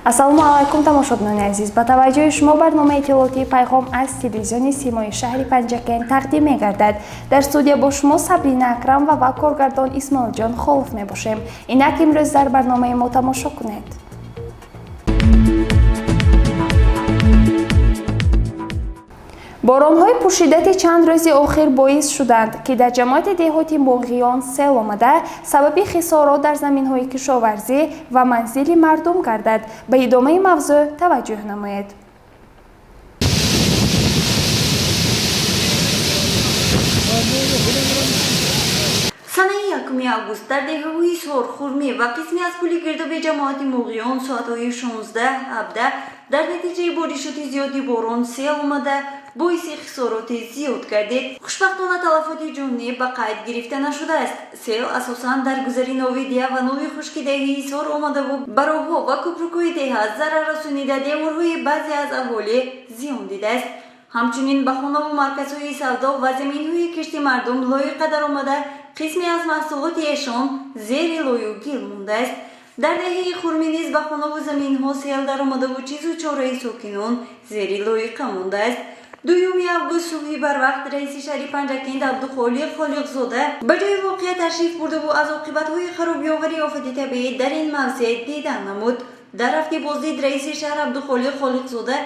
Ассалому алайкум, тамошобинони азиз! Ба таваҷҷӯҳи шумо барномаи иттилоотии «Пайғом» аз телевизиони Симои шаҳри Панҷакент тақдим мегардад. Дар студия бо шумо Сабрина Акрамова ва коргардон Исмоилҷон Холов мебошем. Инак, имрӯз дар барномаи мо тамошо кунед. Боронҳои пуршиддати чанд рӯзи охир боис шуданд, ки дар ҷамоати деҳоти Моғиён сел омада, сабаби хисорот дар заминҳои кишоварзӣ ва манзили мардум гардад. Ба идомаи мавзӯъ таваҷҷӯҳ намоед. Санаи 1 август дар деҳаҳои Ҳисорхурмӣ ва қисме аз пули гирдоби ҷамоати Муғиён соатҳои 16:17 дар натиҷаи боришоти зиёди борон сел омада, боиси хисороти зиёд гардид. Хушбахтона, талафоти ҷонӣ ба қайд гирифта нашудааст. Сел асосан дар гузари Нови Деҳа ва Нови Хушки деҳаи Ҳисор омадаву ба роҳҳо ва кӯпрукҳои деҳа зарар расонида, деворҳои баъзе аз аҳолӣ зиён дидааст. Ҳамчунин ба хонаву марказҳои савдо ва заминҳои кишти мардум лоиқа даромада, қисме аз маҳсулоти эшон зери лою гил мондааст. Дар деҳаи Хурмӣ низ ба хонаву заминҳо сел даромадаву чизу чораи сокинон зери лоиқа мондааст. 2 август субҳи барвақт раиси шаҳри Панҷакент Абдухолиқ Холиқзода ба ҷои воқеа ташриф бурдаву аз оқибатҳои харобиовари офати табиӣ дар ин мавзеъ дидан намуд. Дар рафти боздид раиси шаҳр Абдухолиқ Холиқзода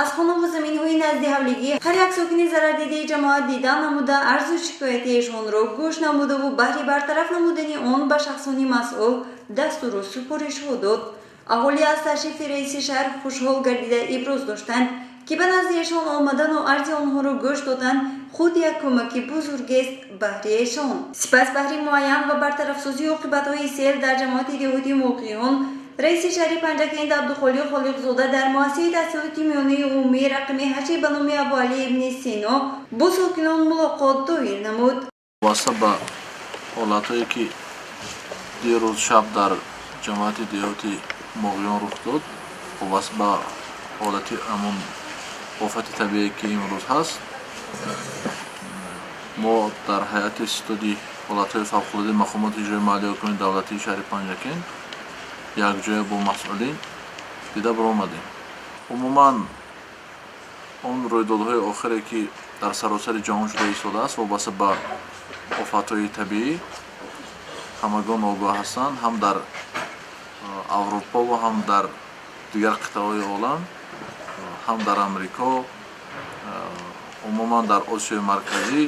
аз хонаву заминҳои назди ҳавлигии ҳар як сокини зарардидаи ҷамоат дидан намуда, арзу шикояти эшонро гӯш намудаву баҳри бартараф намудани он ба шахсони масъул дастуру супоришҳо дод. Аҳолӣ аз ташрифи раиси шаҳр хушҳол гардида, иброз доштанд, ки ба назди эшон омадану арзи онҳоро гӯш додан худ як кӯмаки бузургест баҳри эшон. Сипас баҳри муайян ва бартарафсозии оқибатҳои сел дар ҷамоати деҳоти Муғиён раиси шаҳри Панҷакент Абдухолиқ Холиқзода дар муассисаи таҳсилоти миёнаи умумии рақами 8 ба номи Абуалӣ ибни Сино бо сокинон мулоқот доир намуд. Вобаста ба ҳолатҳое, ки дирӯз шаб дар ҷамоати деҳоти Моғиён рух дод, вобаста ба ҳолати ҳамон офати табиие, ки имрӯз ҳаст, мо дар ҳайати ситоди ҳолатҳои фавқулодаи мақомоти иҷроии маҳаллии ҳокимияти давлатии шаҳри Панҷакент якҷоя бо масъулин дида баромадем. Умуман, он рӯйдодҳои охире, ки дар саросари ҷаҳон шуда истодааст, вобаста ба офатҳои табиӣ, ҳамагон огоҳ ҳастанд, ҳам дар Аврупо ва ҳам дар дигар қитъаҳои олам, ҳам дар Амрико, умуман дар Осиёи Марказӣ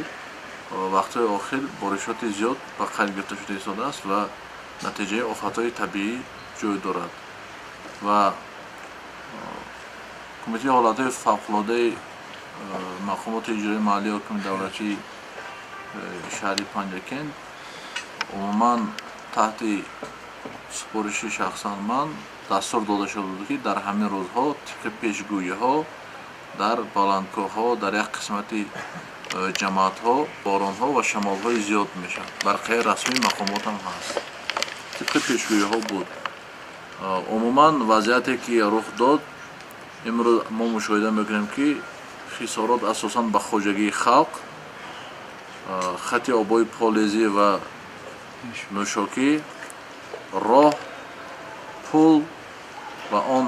вақтҳои охир боришоти зиёд ба қайд гирифта шуда истодааст ва натиҷаи офатҳои табиӣ ҷой дорад. Ва Кумитаи ҳолатҳои фавқулодаи мақомоти иҷроии маҳаллии ҳокимияти давлатии шаҳри Панҷакент умуман таҳти супориши шахсан ман дастур дода шуда буд, ки дар ҳамин рӯзҳо тибқи пешгӯиҳо дар баландкӯҳҳо, дар як қисмати ҷамоатҳо боронҳо ва шамолҳои зиёд мешавад. Барқияи расмии мақомот ҳам ҳаст, тибқи пешгӯиҳо буд. Умуман, вазъияте, ки рух дод, имрӯз мо мушоҳида мекунем, ки хисорот асосан ба хоҷагии халқ, хати обҳои полезӣ ва нӯшокӣ, роҳ, пул ва он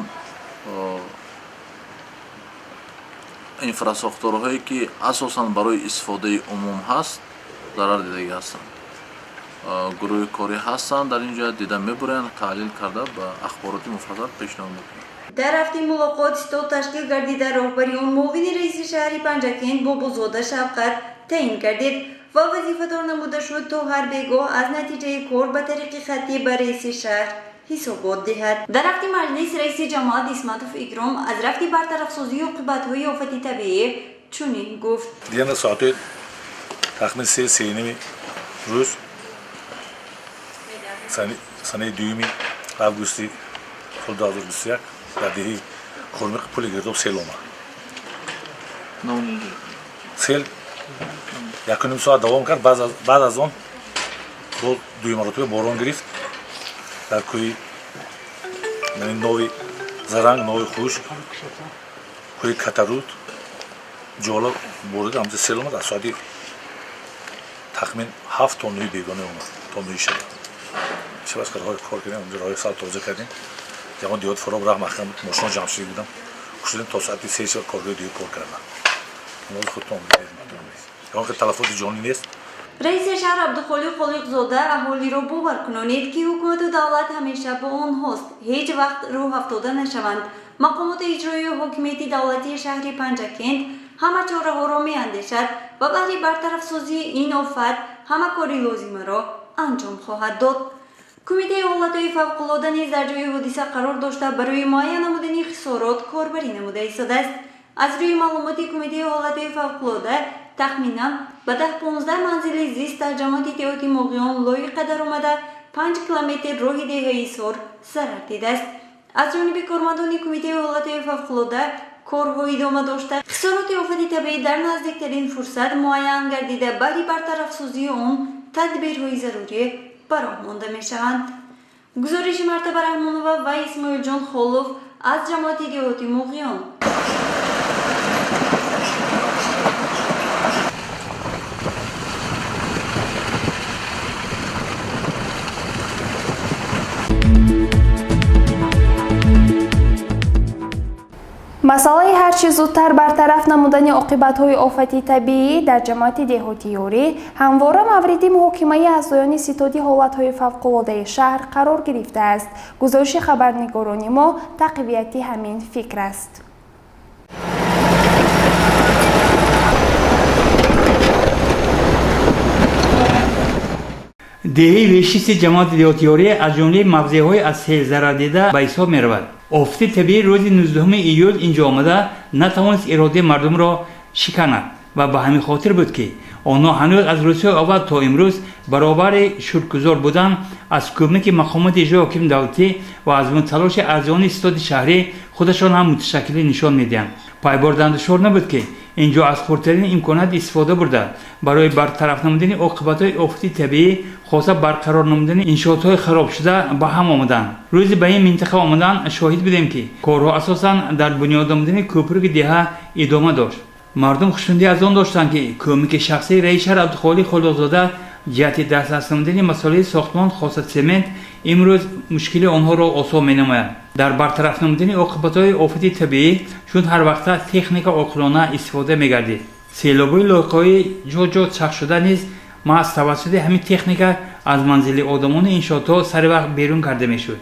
инфрасохторҳое, ки асосан барои истифодаи умум ҳаст, зарар дидагӣ ҳастанд. Гурӯҳи корӣ ҳастанд, дар ин ҷо дида мебуранд, таҳлил карда, ба ахбороти муфассал пешниҳод мекунанд. Дар рафти мулоқот ситод ташкил гардида, роҳбари он муовини раиси шаҳри Панҷакент Бобозода Шавқат таъин гардид ва вазифадор намуда шуд, то ҳар бегоҳ аз натиҷаи кор ба тариқи хаттӣ ба раиси шаҳр ҳисобот диҳад. Дар рафти маҷлис раиси ҷамоат Исматов Икром аз рафти бартарафсозии оқибатҳои офати табиӣ чунин гуфт. Дигар соатҳои тахмин 3, 3:30 рӯз санаи 2 августи соли 2021 дар деҳи Хурмиқи пули гирдоб сел омад. Сел 1.5 соат давом кард. Баъд аз он бо дуюм маротиба борон гирифт, дар кӯҳи Нови Заранг, Нови Хушк, кӯҳи Катаруд, ҷола борид, ҳамҷа сел омад. Аз соати тахмин 7 то 9 бегона омад, то 9 шаба. Шабас роҳи кор кардем, ҳамҷа роҳи сал тоза кардем. Ягон деҳот фароб раҳ маҳкам буд, мошино ҷамъ шуда будам. Кушудем то соати 3 шаба коргоҳи дига кор кардам. Худтон ягон хел талафоти ҷонӣ нест. Раиси шаҳр Абдухолиқ Холиқзода аҳолиро бовар кунонид, ки ҳукумату давлат ҳамеша бо онҳост, ҳеҷ вақт рӯҳ афтода нашаванд. Мақомоти иҷроии ҳокимияти давлатии шаҳри Панҷакент ҳама чораҳоро меандешад ва баҳри бартарафсозии ин офат ҳама кори лозимаро анҷом хоҳад дод. Кумитаи ҳолатҳои фавқулода низ дар ҷои ҳодиса қарор дошта, барои муайян намудани хисорот корбарӣ намуда истодааст. Аз рӯи маълумоти Кумитаи ҳолатҳои фавқулода, тахминан ба 10-15 манзили зист дар ҷамоати деҳоти Моғиён лоиқа даромада, 5 километр роҳи деҳаи Ҳисор зарар дидааст. Аз ҷониби кормандони Кумитаи ҳолатҳои фавқулода корҳо идома дошта, хисороти офати табиӣ дар наздиктарин фурсат муайян гардида, баҳри бартарафсозии он тадбирҳои зарурӣ ба роҳ монда мешаванд. Гузориши Мартаба Раҳмонова ва Исмоилҷон Холов аз ҷамоати деҳоти Муғиён. Масъалаи ҳарчи зудтар бартараф намудани оқибатҳои офати табиӣ дар ҷамоати деҳоти Ёрӣ ҳамвора мавриди муҳокимаи аъзоёни ситоди ҳолатҳои фавқулодаи шаҳр қарор гирифтааст. Гузориши хабарнигорони мо тақвияти ҳамин фикр аст. Деҳаи Вешисти ҷамоати деҳоти Ёрӣ аз ҷумлаи мавзеъҳои аз сел зарардида ба ҳисоб меравад. Офати табиӣ рӯзи 19 июл инҷо омада натавонист иродаи мардумро шиканад ва ба ҳамин хотир буд, ки онҳо ҳанӯз аз рӯзҳои аввал то имрӯз баробари шукргузор будан аз кӯмаки мақомоти иҷрои ҳокими давлатӣ ва аз муталоши арзёни ситоди шаҳрӣ худашон ҳам муташаккилӣ нишон медиҳанд. Пай бурдан душвор набуд, ки инҷо аз хурдтарин имконият истифода бурда, барои бартараф намудани оқибатҳои офати табиӣ, хоса барқарор намудани иншоотҳои харобшуда ба ҳам омаданд. Рӯзи ба ин минтақа омадан шоҳид будем, ки корҳо асосан дар бунёд намудани кӯпруки деҳа идома дошт. Мардум хушнудӣ аз он доштанд, ки кӯмаки шахсии раиси шаҳр Абдухолиқ Холиқзода ҷиҳати дастрас намудани масолеҳи сохтмон, хоса цемент, имрӯз мушкили онҳоро осон менамояд. Дар бартараф намудани оқибатҳои офати табиӣ чун ҳар вақта техника оқилона истифода мегардид. Селобҳои лоиқаҳои ҷо-ҷо чахшуда низ маҳз тавассути ҳамин техника аз манзили одамони иншоотҳо сари вақт берун карда мешуд.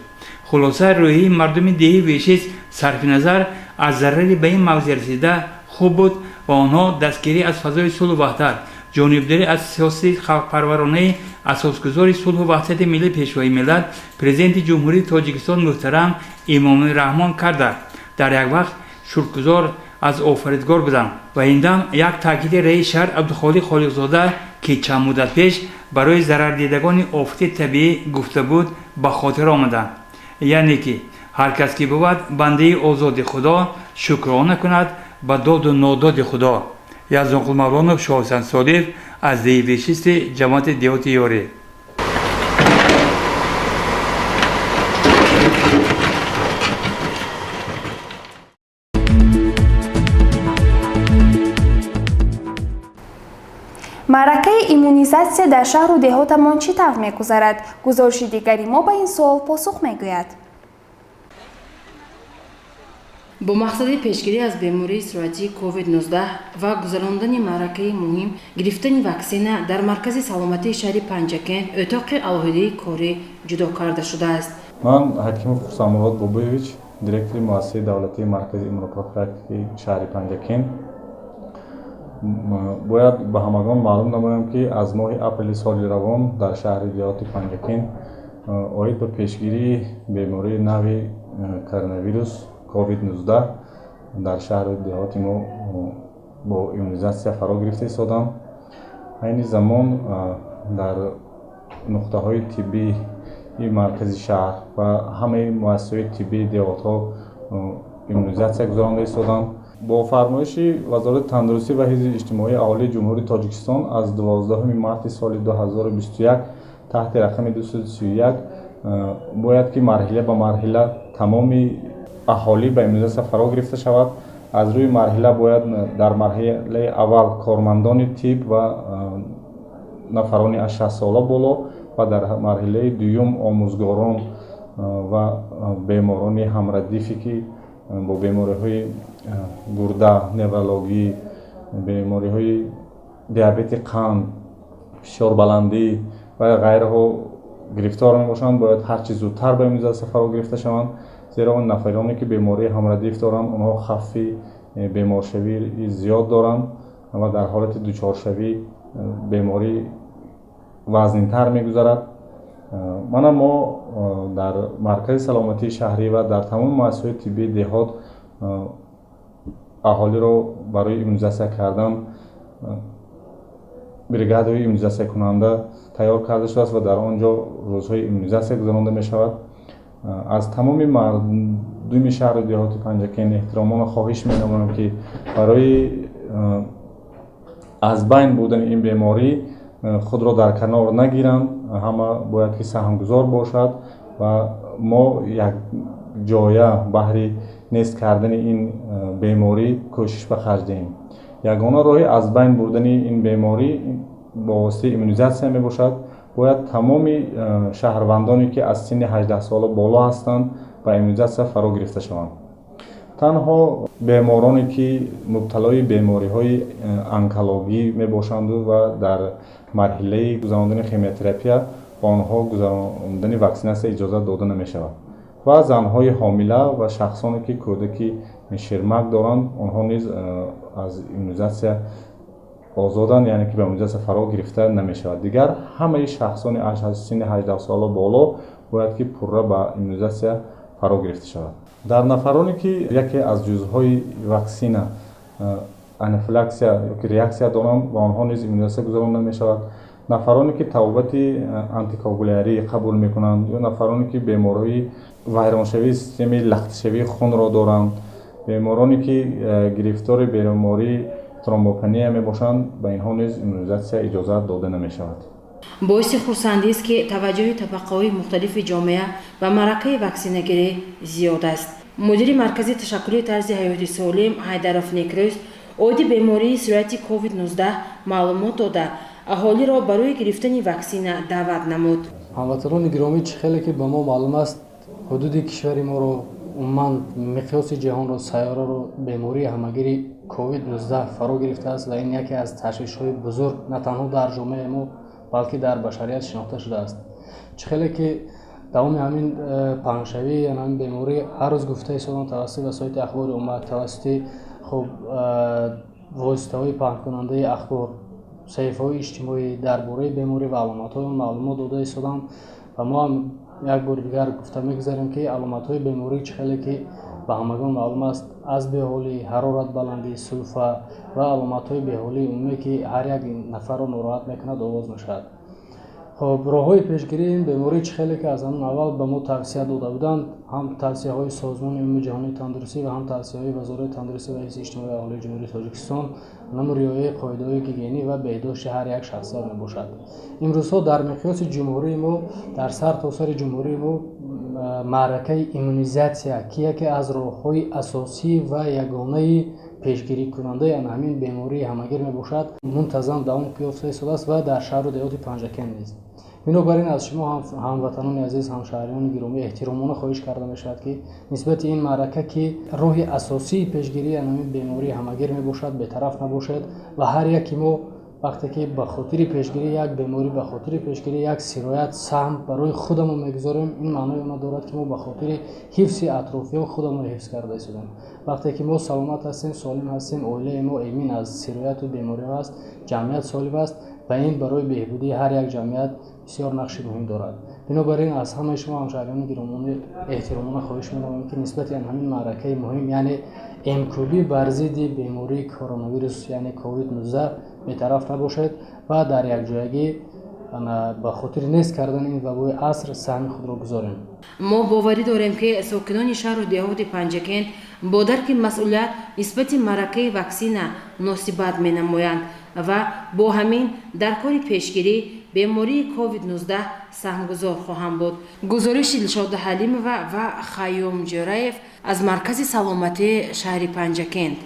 Хулоса, рӯҳии мардуми деҳи Вешист сарфи назар аз зарари ба ин мавзеъ расида хуб буд ва онҳо дастгирӣ аз фазои сулҳу ваҳдат, ҷонибдорӣ аз сиёсати халқпарваронаи асосгузори сулҳу ваҳдати миллӣ, Пешвои миллат, Президенти Ҷумҳурии Тоҷикистон муҳтарам Эмомалӣ Раҳмон карда, дар як вақт шукргузор аз Офаридгор буданд. Ва ин дам як таъкиди раиси шаҳр Абдухолиқ Холиқзода, ки чанд муддат пеш барои зарардидагони офати табиӣ гуфта буд, ба хотир омаданд, яъне ки ҳар кас ки бувад бандаи озоди Худо, шукрона кунад ба доду нододи Худо. Язонқул Мавлонов, Шоҳусан Солиев аз деҳи Вешисти ҷамоати деҳоти Ёрӣ. Маъракаи иммунизатсия дар шаҳру деҳотамон чӣ тавр мегузарад? Гузориши дигари мо ба ин суол посух мегӯяд. Бо мақсади пешгирӣ аз бемории сироятии COVID-19 ва гузарондани маъракаи муҳим гирифтани ваксина дар маркази саломатии шаҳри Панҷакент ӯтоқи алоҳидаи корӣ ҷудо карда шудааст. Ман Ҳакимов Хурсандмурод Бобоевич, директори муассисаи давлатии маркази иммунопрофилактикии шаҳри Панҷакент. Бояд ба ҳамагон маълум намоям, ки аз моҳи апрели соли равон дар шаҳри деҳоти Панҷакент оид ба пешгирии бемории нави коронавирус COVID-19 дар шаҳру деҳоти мо бо иммунизатсия фаро гирифта истоданд. Айни замон дар нуқтаҳои тиббии маркази шаҳр ва ҳамаи муассисаҳои тиббии деҳотҳо иммунизатсия гузаронда истоданд. Бо фармоиши Вазорати тандурустӣ ва ҳифзи иҷтимоии аҳолии Ҷумҳурии Тоҷикистон аз 12 марти соли 2021 таҳти рақами 231 Бояд ки марҳила ба марҳила тамоми аҳолӣ ба иммунизатсия фаро гирифта шавад. Аз рӯи марҳила бояд дар марҳилаи аввал кормандони тиб ва нафарони аз 60 сола боло ва дар марҳилаи дуюм омӯзгорон ва беморони ҳамрадифе, ки бо бемориҳои гурда, неврологӣ, бемориҳои диабети қанд, фишорбаландӣ ва ғайраҳо гирифтор мебошанд, бояд ҳарчи зудтар ба иммунизатсия фаро гирифта шаванд, зеро он нафароне, ки бемории ҳамрадиф доранд, онҳо хавфи беморшавии зиёд доранд ва дар ҳолати дучоршавӣ беморӣ вазнинтар мегузарад. Мана, мо дар маркази саломатии шаҳрӣ ва дар тамоми муассисаҳои тиббии деҳот аҳолиро барои иммунизатсия кардан бригадаҳои иммунизатсиякунанда тайёр карда шудааст ва дар он ҷо рӯзҳои иммунизатсия гузаронда мешавад. Аз тамоми мардуми шаҳру деҳоти Панҷакент эҳтиромона хоҳиш менамоям, ки барои аз байн бурдани ин беморӣ худро дар канор нагиранд. Ҳама бояд ки саҳмгузор бошад ва мо якҷоя баҳри нест кардани ин беморӣ кӯшиш ба харҷ диҳем. Ягона роҳи аз байн бурдани ин беморӣ бо воситаи иммунизатсия мебошад. Бояд тамоми шаҳрвандоне, ки аз синни 18 сола боло ҳастанд, ба иммунизатсия фаро гирифта шаванд. Танҳо бемороне, ки мубталои бемориҳои онкологӣ мебошанду ва дар марҳилаи гузарондани химиотерапия, ба онҳо гузарондани ваксинатсия иҷозат дода намешавад, ва занҳои ҳомила ва шахсоне, ки кӯдаки ширмак доранд, онҳо низ аз иммунизатсия озоданд, яъне ки ба иммунизатсия фаро гирифта намешавад. Дигар ҳамаи шахсони аз синни 18 сола боло бояд ки пурра ба иммунизатсия фаро гирифта шавад. Дар нафароне, ки яке аз ҷузъҳои ваксина анафилаксия ёки реаксия доранд, ба онҳо низ иммунизатсия гузаронда мешавад. Нафароне, ки табобати антикоагулярӣ қабул мекунанд, ё нафароне, ки бемории вайроншавии системаи лахтшавии хунро доранд, бемороне, ки гирифтори бемории тромбопения мебошанд, ба инҳо низ иммунизатсия иҷозат дода намешавад. Боиси хурсандист, ки таваҷҷӯҳи табақаҳои мухталифи ҷомеа ба маъракаи ваксинагирӣ зиёд аст. Мудири маркази ташаккули тарзи ҳаёти солим Ҳайдаров Некрӯз оиди бемории сирояти COVID-19 маълумот дода, аҳолиро барои гирифтани ваксина даъват намуд. Ҳамватанони гиромӣ, чӣ хеле ки ба мо маълум аст, ҳудуди кишвари моро, умуман миқёси ҷаҳонро, сайёраро бемории ҳамагири COVID-19 фаро гирифтааст ва ин яке аз ташвишҳои бузург на танҳо дар ҷомеаи мо, балки дар башарият шинохта шудааст. Чӣ хеле ки давоми ҳамин паҳншавии ҳамин беморӣ ҳар рӯз гуфта истодам, тавассути васоити ахбори омма, тавассути хуб воситаҳои паҳнкунандаи ахбор, саҳифаҳои иҷтимоӣ дар бораи беморӣ ва аломатҳои он маълумот дода истодам ва мо ҳам як бори дигар гуфта мегузарем, ки аломатҳои беморӣ, чӣ хеле ки ба ҳамагон маълум аст, аз беҳолӣ, ҳароратбаландӣ, сулфа ва аломатҳои беҳолии умумие, ки ҳар як нафарро нороҳат мекунад, оғоз мешавад. Хоб, роҳҳои пешгирии ин беморӣ, чӣ хеле ки аз ҳамон аввал ба мо тавсия дода буданд, ҳам тавсияҳои Созмони Умумии Ҷаҳонии Тандурустӣ ва ҳам тавсияҳои Вазорати тандурустӣ ва ҳифзи иҷтимоии аҳолии Ҷумҳурии Тоҷикистон, ҳамун риояи қоидаҳои гигиенӣ ва беҳдошти ҳар як шахсият мебошад. Имрӯзҳо дар миқёси ҷумҳурии мо, дар сар то сари ҷумҳурии мо маъракаи иммунизатсия, ки яке аз роҳҳои асосӣ ва ягонаи пешгирикунандаи ҳамин бемории ҳамагир мебошад, мунтазам давом ёфта истодааст ва дар шаҳру деҳоти Панҷакент низ. Бинобар ин аз шумо, ҳамватанони азиз, ҳамшаҳриёни гиромӣ, эҳтиромона хоҳиш карда мешавад, ки нисбати ин маърака, ки роҳи асосии пешгирии ҳамин бемории ҳамагир мебошад, бетараф набошед ва ҳар яки мо вақте ки ба хотири пешгирии як беморӣ, ба хотири пешгирии як сироят саҳм барои худамон мегузорем, ин маънои онро дорад, ки мо ба хотири ҳифзи атрофиён худамонро ҳифз карда истодем. Вақте ки мо саломат ҳастем, солим ҳастем, оилаи мо эмин аз сирояту бемориҳо аст, ҷамъият солим аст ва ин барои беҳбудии ҳар як ҷамъият бисёр нақши муҳим дорад. Бинобар ин аз ҳамаи шумо, ҳамшаҳриёни гиромӣ, эҳтиромона хоҳиш менамоем, ки нисбати ҳамин маъракаи муҳим, яъне эмкӯбӣ бар зидди бемории коронавирус, яъне COVID-19, бетараф набошед ва дар якҷоягӣ ба хотири нест кардани ин вабои аср саҳми худро гузорем. Мо боварӣ дорем, ки сокинони шаҳру деҳоти Панҷакент бо дарки масъулият нисбати маъракаи ваксина муносибат менамоянд ва бо ҳамин дар кори пешгирӣ бемории COVID-19 саҳмгузор хоҳанд буд. Гузориши Дилшода Ҳалимова ва Хайём Ҷӯраев аз маркази саломатии шаҳри Панҷакент.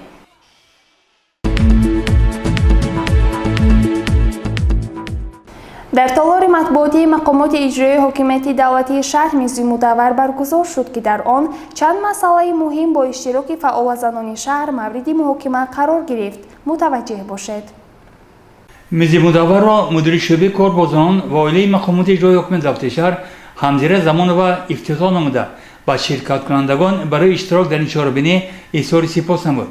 Дар толори матбуотии мақомоти иҷроии ҳокимияти давлатии шаҳр мизи мудаввар баргузор шуд, ки дар он чанд масъалаи муҳим бо иштироки фаъола занони шаҳр мавриди муҳокима қарор гирифт. Мутаваҷҷеҳ бошед. Мизи мудавварро мудири шӯъбаи кор бо занон ва оилаи мақомоти иҷроии ҳокимияти давлатии шаҳр Ҳамзира Замонова ифтитоҳ намуда, ба ширкаткунандагон барои иштирок дар ин чорабинӣ изҳори сипос намуд.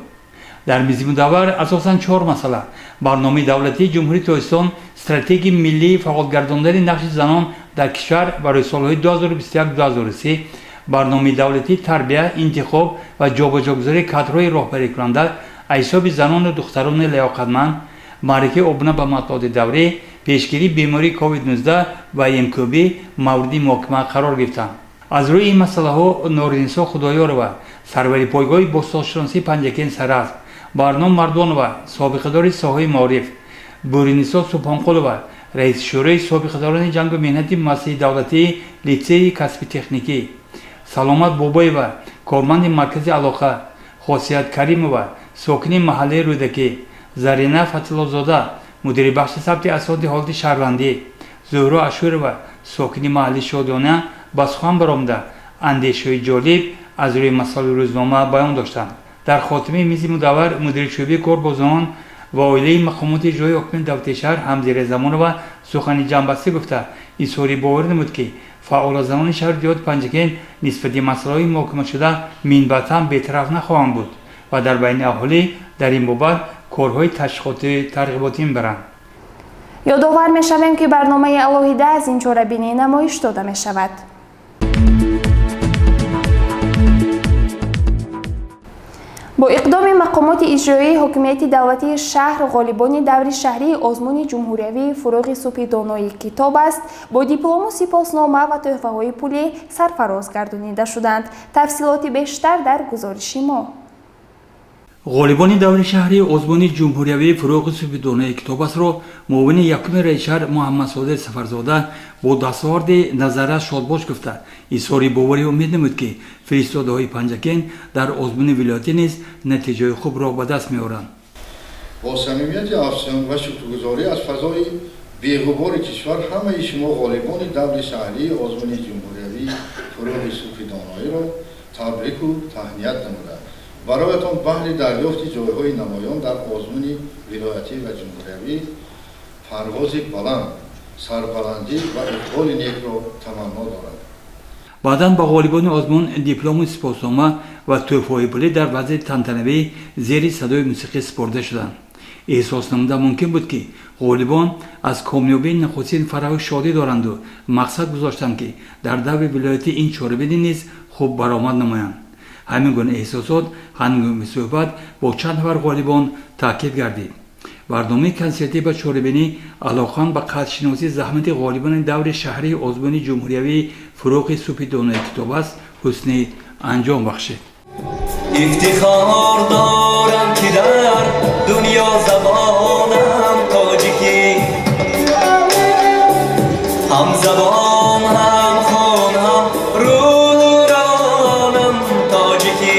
Дар мизи мудаввар асосан чор масъала: барномаи давлатии Ҷумҳурии Тоҷикистон, стратегияи миллии фаъолгардондани нақши занон дар кишвар барои солҳои 2021-2030, барномаи давлатии тарбия, интихоб ва ҷобаҷогузории кадрҳои роҳбарикунанда аз ҳисоби занону духтарони лаёқатманд, маъракаи обуна ба матбуоти даврӣ, пешгирии бемории COVID-19 ва эмкӯбӣ мавриди муҳокима қарор гирифтанд. Аз рӯи ин масъалаҳо Норинисо Худоёрова, сарвари пойгоҳи бостоншиносии Панҷакент Саразм, Барном Мардонова, собиқадори соҳаи маориф, Бӯринисо Субҳонқулова, раиси шӯрои собиқадорони ҷангу меҳнати муассисаи давлатии литсеи касби техникӣ, Саломат Бобоева, корманди маркази алоқа, Хосият Каримова, сокини маҳаллаи Рӯдакӣ, Зарина Фатилозода, мудири бахши сабти асноди ҳолати шаҳрвандӣ, Зуҳро Ашурова, сокини маҳалли Шодиёна ба сухан баромада, андешаҳои ҷолиб аз рӯи масъалаи рӯзнома баён доштанд. Дар хотимаи мизи мудаввар мудири шӯъбаи кор бо занон ва оилаи мақомоти иҷроии ҳокимияти давлатии шаҳр Ҳамзира Замонова сухани ҷамъбастӣ гуфта, изҳори боварӣ намуд, ки фаъола занони шаҳри деҳоти Панҷакент нисбати масъалаҳои муҳокимашуда минбаъд ҳам бетараф нахоҳанд буд ва дар байни аҳолӣ дар ин бобат корҳои ташвиқотию тарғиботӣ мебаранд. Ёдовар мешавем, ки барномаи алоҳида аз ин чорабинӣ намоиш дода мешавад. Бо иқдоми мақомоти иҷроии ҳокимияти давлатии шаҳр ғолибони даври шаҳрии озмуни ҷумҳуриявии «Фурӯғи субҳи донои китоб аст» бо диплому сипоснома ва тӯҳфаҳои пулӣ сарфароз гардонида шуданд. Тафсилоти бештар дар гузориши мо. Ғолибони даври шаҳрии озмуни ҷумҳуриявии «Фурӯғи субҳи донои китоб астро» муовини якуми раиси шаҳр Муҳаммадсодиқ Сафарзода бо дастоварди назаррас шодбош гуфта, изҳори боварӣ умед намуд, ки фиристодаҳои Панҷакент дар озмуни вилоятӣ низ натиҷаҳои хубро ба даст меоранд. Бо самимияти афзун ва шукргузорӣ аз фазои беғубори кишвар ҳамаи шумо ғолибони даври шаҳрии озмуни ҷумҳуриявии «Фурӯғи субҳи доноиро» табрику таҳният намуда, бароятон баҳри дарёфти ҷойҳои намоён дар озмуни вилоятӣ ва ҷумҳуриявӣ парвози баланд, сарбаландӣ ва иқболи некро таманно дорад. Баъдан ба ғолибони озмун диплому сипоснома ва тӯҳфаҳои пулӣ дар вазъи тантанавӣ зери садои мусиқӣ супорда шуданд. Эҳсос намуда мумкин буд, ки ғолибон аз комёбии нахустин фараҳу шодӣ доранду мақсад гузоштанд, ки дар даври вилоятӣ ин чорабинӣ низ хуб баромад намоянд. Ҳамин гуна эҳсосот ҳангоми суҳбат бо чанд нафар ғолибон таъкид гардид. Барномаи консертӣ ба чорабинӣ алоқаманд ба қадршиносии заҳмати ғолибони даври шаҳрии озмуни ҷумҳуриявии «Фурӯғи субҳи донои китоб аст» ҳусни анҷом бахшид. Ифтихор дорам, ки дар дунё забонам тоҷикӣ, ҳам забон, ҳам хун, ҳам рӯҳу равонам тоҷикӣ.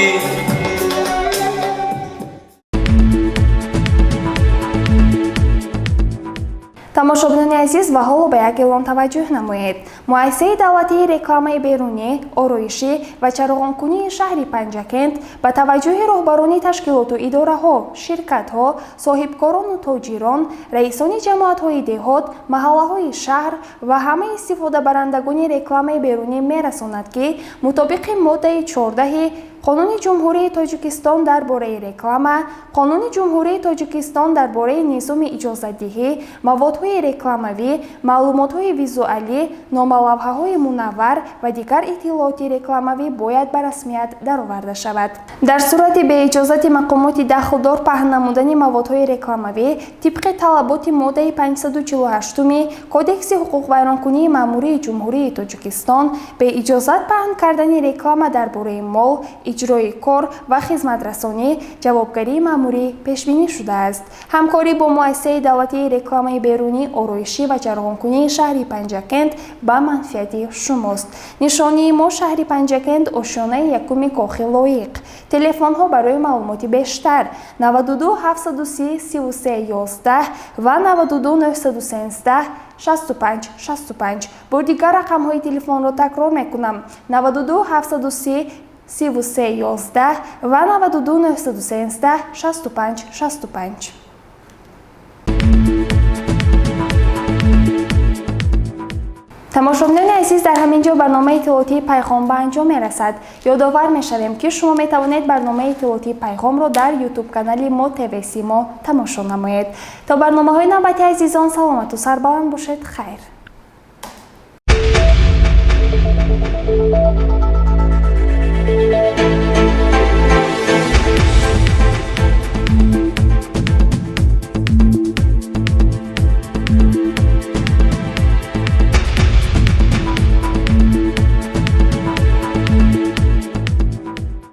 Тамошобинони азиз, ва ҳоло ба як эълон таваҷҷӯҳ намоед. Муассисаи давлатии рекламаи берунӣ, ороишӣ ва чароғонкунии шаҳри Панҷакент ба таваҷҷӯҳи роҳбарони ташкилоту идораҳо, ширкатҳо, соҳибкорону тоҷирон, раисони ҷамоатҳои деҳот, маҳаллаҳои шаҳр ва ҳамаи истифодабарандагони рекламаи берунӣ мерасонад, ки мутобиқи моддаи 14 Қонуни Ҷумҳурии Тоҷикистон дар бораи реклама, Қонуни Ҷумҳурии Тоҷикистон дар бораи низоми иҷозатдиҳӣ, маводҳои рекламавӣ, маълумотҳои визуалӣ, номалавҳаҳои мунаввар ва дигар иттилооти рекламавӣ бояд ба расмият дароварда шавад. Дар сурати беиҷозати мақомоти дахлдор паҳн намудани маводҳои рекламавӣ тибқи талаботи моддаи 548 Кодекси ҳуқуқвайронкунии маъмурии Ҷумҳурии Тоҷикистон, беиҷозат паҳн кардани реклама дар бораи мол, иҷрои кор ва хизматрасонӣ ҷавобгарии маъмурӣ пешбинӣ шудааст. Ҳамкорӣ бо муассисаи давлатии рекламаи берунӣ, ороишӣ ва чароғонкунии шаҳри Панҷакент ба манфиати шумост. Нишонии мо шаҳри Панҷакент, ошёнаи якуми кохи лоиқ. Телефонҳо барои маълумоти бештар 92 730 33 11 ва 92 913 65 65. Бо дигар рақамҳои телефонро такрор мекунам: 92 730 33 11 ва 92 913 65 65. Тамошобинони азиз, дар ҳамин ҷо барномаи иттилоотии Пайғом ба анҷом мерасад. Ёдовар мешавем, ки шумо метавонед барномаи иттилоотии Пайғомро дар ютуб канали мо ТВ Симо тамошо намоед. То барномаҳои навбати, азизон, саломату сарбаланд бошед. Хайр.